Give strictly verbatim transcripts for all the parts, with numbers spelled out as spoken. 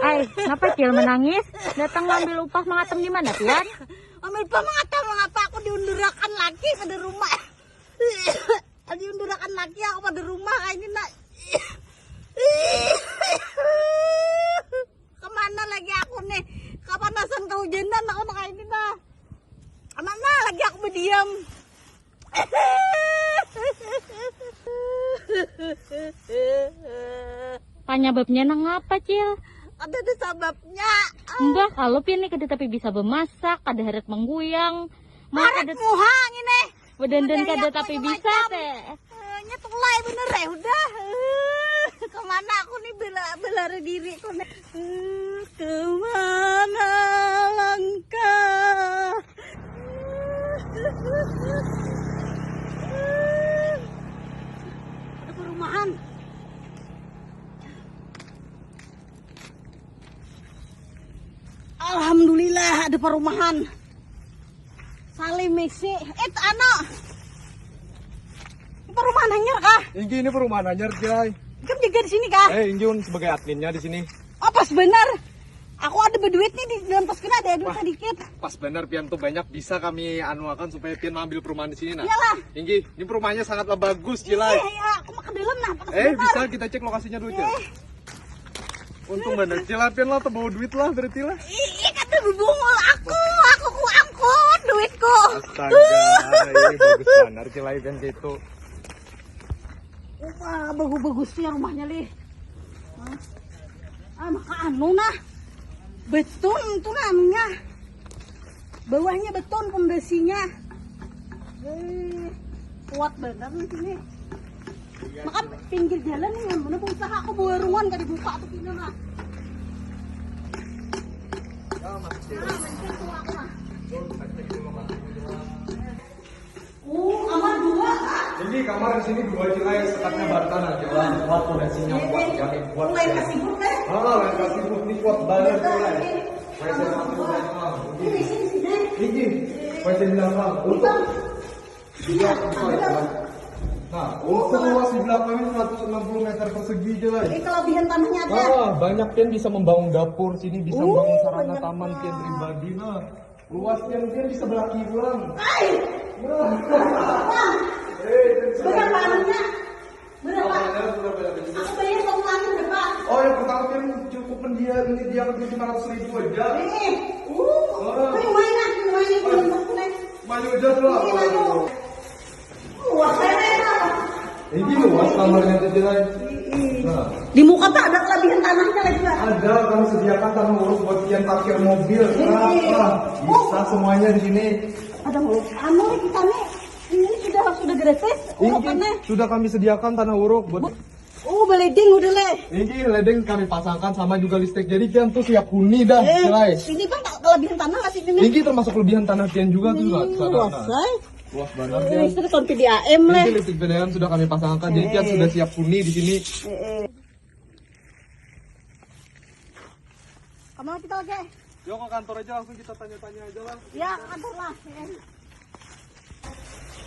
Hai, ngapa Cil menangis? Datang ngambil upah mangatem di mana pian? Ambil upah mangatem, mengapa aku diundurakan lagi pada rumah? Diundurakan lagi aku pada rumah kayak ini nak. Kemana lagi aku nih? Kapanasan kehujanan aku nak kayak ini nah. Kemana lagi aku berdiam? Panyababnya nang apa, Cil? Ada ada sababnya. Mbah, kalau pian ni kada tapi bisa bemasak, kada harat mangguyang. Mau Harat kada muha ngini. Bedandan kada tapi bisa teh. Eh, nya tulai bener ya udah. Eh, kemana aku nih bela belari diri aku nih. Eh, kemana langkah? Ada perumahan. Alhamdulillah ada perumahan. Salim misi. Eh, anu. Perumahan hanyar kah? Inggi ini perumahan hanyar, Jai. Kan juga di sini kah? Eh, Inggi sebagai adminnya di sini. Oh, pas benar. Aku ada berduit nih di dalam tas kena ada duit sedikit. Pas benar pian tuh banyak bisa kami anuakan supaya pian ambil perumahan di sini nah. Iyalah. Inggi, ini perumahannya sangatlah bagus, Jilai. Iya, iya, aku mau ke dalam nah. Eh, bisa kita cek lokasinya dulu, Jilai. Eh. Untung bener Cila pian lah terbawa duit lah berarti lah. Iya kata bubungul aku, aku ku angkut duitku. Astaga, ini bagus benar Cila pian gitu. Wah, bagus-bagusnya rumahnya lih. Ah, maka anu nah. Betul itu namanya. Bawahnya beton pondasinya. Eh, kuat benar nih sini. Maka pinggir jalan nih yang mana usaha aku bawa ruangan gak dibuka tuh pintu nah. Nah, mungkin tuh aku nah. Oh, kamar dua kah? Jadi kamar di sini dua aja lah, sekatnya batan aja lah. Kuat pondasinya kuat, jamin kuat. Mulai kasih buat kan? Ah, mulai kasih buat ini kuat banget tuh lah. Mulai satu lah. Ini sini sini. Ini. Mulai belakang. Untuk Nah, untuk luas di belakangnya seratus enam puluh meter persegi aja lah. Ini kelebihan tanahnya ada. Ah, banyak kan bisa membangun dapur sini, bisa membangun sarana taman kan pribadi nah. Luasnya mungkin di sebelah kiri pulang. Hai. Berapa anunya? Berapa? Aku bayar satu kali berapa? Oh, yang pertama kan cukup mendia ini dia tujuh ratus ribu aja. Eh, uh, oh. Lumayan lah, lumayan ini belum aku nih. Maju aja tuh. Ini maju. Luas saya lah. Ini luas kamarnya tuh Cilai. Nah. Di muka tak ada kelebihan tanahnya lagi lah. Ada, kami sediakan tanah uruk buat pian parkir mobil. Nah, bisa semuanya di sini. Ada mau anu kita nih. Ini sudah sudah gratis. Ini sudah kami sediakan tanah uruk buat. Oh, beleding udah leh. Ini ledeng kami pasangkan sama juga listrik. Jadi pian tuh siap huni dah, eh, Cilai. Ini bang kelebihan tanah lah sini. Ini termasuk kelebihan tanah pian juga tuh, Kak. Luas, eh. Luas banget. Ini listrik tahun P D A M leh. Ini listrik P D A M sudah kami pasangkan. Jadi pian sudah siap huni di sini. Eh, eh. Kemana kita lagi? Yuk ke kantor aja langsung kita tanya-tanya aja lah. Ya, ke kantor lah.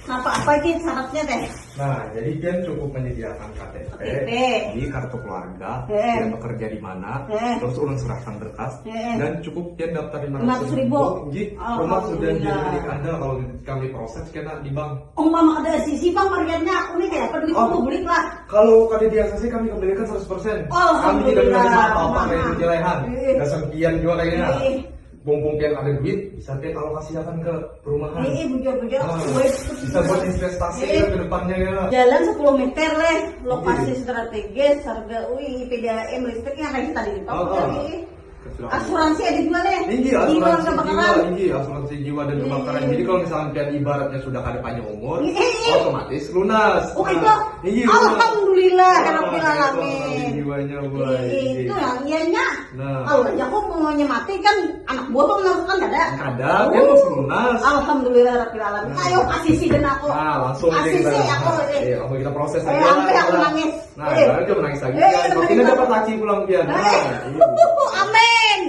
Kenapa apa sih syaratnya teh? Nah, jadi pian cukup menyediakan K T P, K T P. Di kartu keluarga, eh. Pian bekerja di mana, eh. Terus ulun serahkan berkas, eh. Dan cukup pian daftar lima ratus ribu. Rumah sudah jadi ada kalau kami proses kena di bank. Oh, mama ada sisi bang, marganya aku nih kayak apa duit oh. Bulik lah. Kalau kada di A C C kami kembalikan seratus persen. Kami tidak menerima apa-apa dari penjelehan. Dasar pian juga kayaknya. Mumpung pian ada duit, bisa pian alokasikan ke perumahan. Iya, bujur-bujur. Nah, bisa buat investasi ke depannya ya. Jalan sepuluh meter leh, lokasi strategis, harga ui, P D A M listriknya kayak tadi di oh, oh. Asuransi ada dua deh. Tinggi asuransi jiwa, jiwa tinggi asuransi jiwa dan kebakaran. Jadi kalau misalnya pian ibaratnya sudah kada panjang umur, otomatis lunas. Oh, itu. Alhamdulillah, rabbil alamin. Jiwanya buat. Itu yang ianya. Nah. Kalau aja aku punya mati kan anak buah tuh kan kada. Kada, dia masih lunas. Alhamdulillah rabbil alamin. Ayo kasih sih dan aku. Nah, langsung aja kita. Kasih sih aku. Iya, langsung kita proses aja. Sampai aku nangis. Nah, baru dia menangis lagi. Kalau kita dapat laki pulang pian. Nah, iya. Amin.